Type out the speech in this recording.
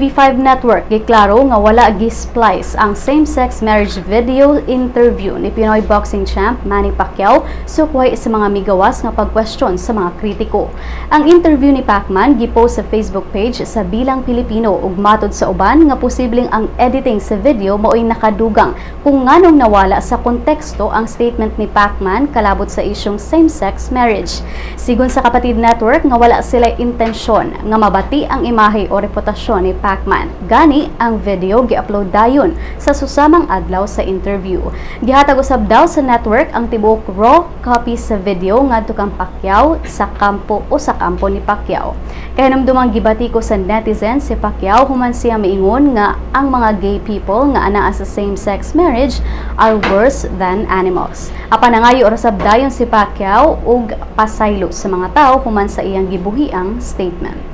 TV5 Network giklaro nga wala gi-splice ang same-sex marriage video interview ni Pinoy boxing champ Manny Pacquiao sukway sa mga migawas nga pagkwestiyon sa mga kritiko. Ang interview ni Pacman gipost sa Facebook page sa Bilang Pilipino ug matod sa uban nga posibleng ang editing sa video mao'y nakadugang kung nganong nawala sa konteksto ang statement ni Pacman kalabot sa isyong same-sex marriage. Sigon sa Kapatid Network nga wala sila intensyon nga mabati ang imahe o reputasyon ni Pacman. Gani, ang video gi-upload dayon sa susamang adlaw sa interview. Gihatag usab daw sa network ang tibuok raw copy sa video ngadto kang Pacquiao sa kampo o sa kampo ni Pacquiao. Kahinumdumang gibatiko sa netizen si Pacquiao human siya miingon nga ang mga gay people nga anaa sa same-sex marriage are worse than animals. Apan nangayo ra sab dayon si Pacquiao og pasaylo sa mga tao human sa iyang gibuhiang statement.